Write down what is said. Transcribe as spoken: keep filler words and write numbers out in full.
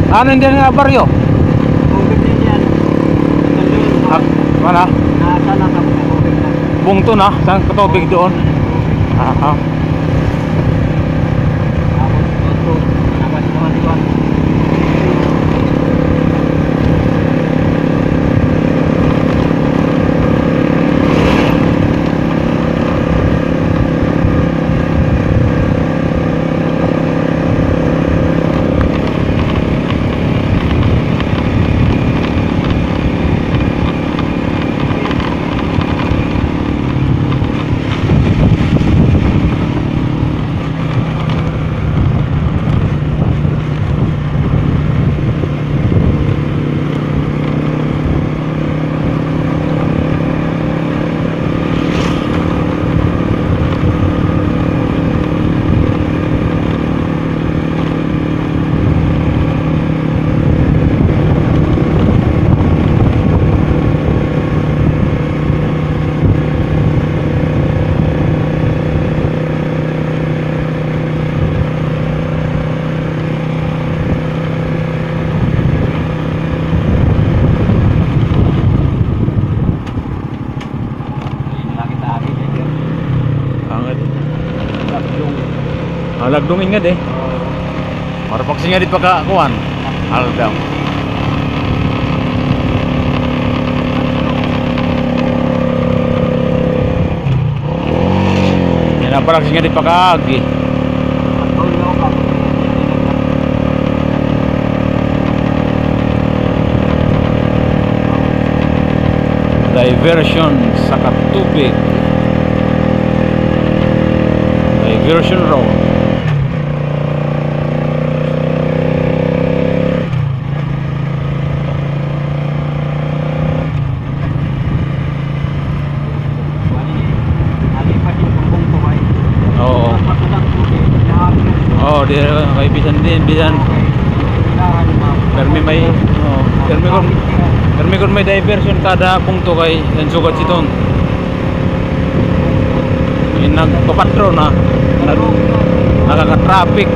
Ano hindi nga baryo? Tubig din yan. Ito doon. Ah, wala. Nasa lang ako sa tubig na. Bungto na, sa tubig doon. Aha. Tapos ito, labas naman, di ba? Angad. Lagdong. Ah, lagdong ingad eh. Oo. Mara pa kasi nga di pa ka kuan. Aldaw. Yan ang parang nga di pakaagi. Diversion sa Katubig. Diversion road. Oo. Oo, di kay bisan din, bisan. Permi may, oo, permi kon, permi kon may diversion kada bungto kay an sugad siton. Yung nagpapatro na, nag-, nakaka-traffic.